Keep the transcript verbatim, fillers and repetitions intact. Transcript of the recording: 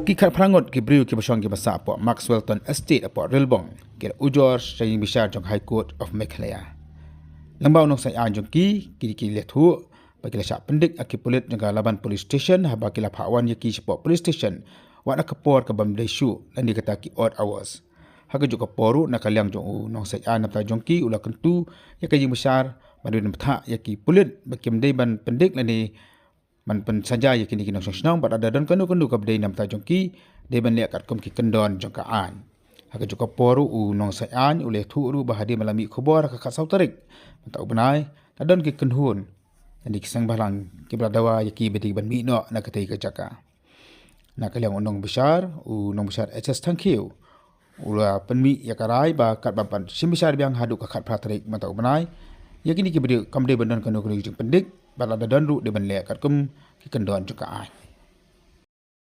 Ki khatphra ngut ki briew kiba shong kiba sah hapoh Maxwellton Estate hapoh Rilbong ki la ujor sha ïing bishar jong High Court of Meghalaya. Lyngba u nongsaiñ aiñ jong ki, ki, ki la ïathuh ba ki la shah pyndik ha ki pulit jong ka Laban Police Station haba ki la phah wan ïa ki shapoh police station wat ha ka por kaba ym dei shuh lane kata ki odd hours. Ha kajuh ka por ruh na ka liang jong u nongsaiñ aiñ na bynta jong ki u la kyntu ïa ka ïing bishar ban ïa bthah ïa ki pulit ba kim dei ban pyndik lane ban pynsaja ïa kine ki nongshong shnong bad lada don kano kano kaba dei na bynta jong ki, dei ban leh katkum ki kyndon jong ka aiñ. Ha kajuh ka por ruh u nongsaiñ aiñ u la ïathuh ruh ba hadien ba la mih khubor ha ka khatsaw tarik mynta u bnai, la don ki kynhun lane ki seng bhalang kiba la dawa ïa ki ba dei ban mih noh na katei ka jaka. Na ka liang u nongbishar, u nongbishar H S Thangkhiew u la pynmih ïa ka rai ba katba ban shim bishar biang haduh ka khatphra tarik mynta u bnai, ïa kine ki briew kam dei ban don kano kano ka jingpyndik bad lada don ruh dei ban leh katkum ki kyndon jong ka aiñ.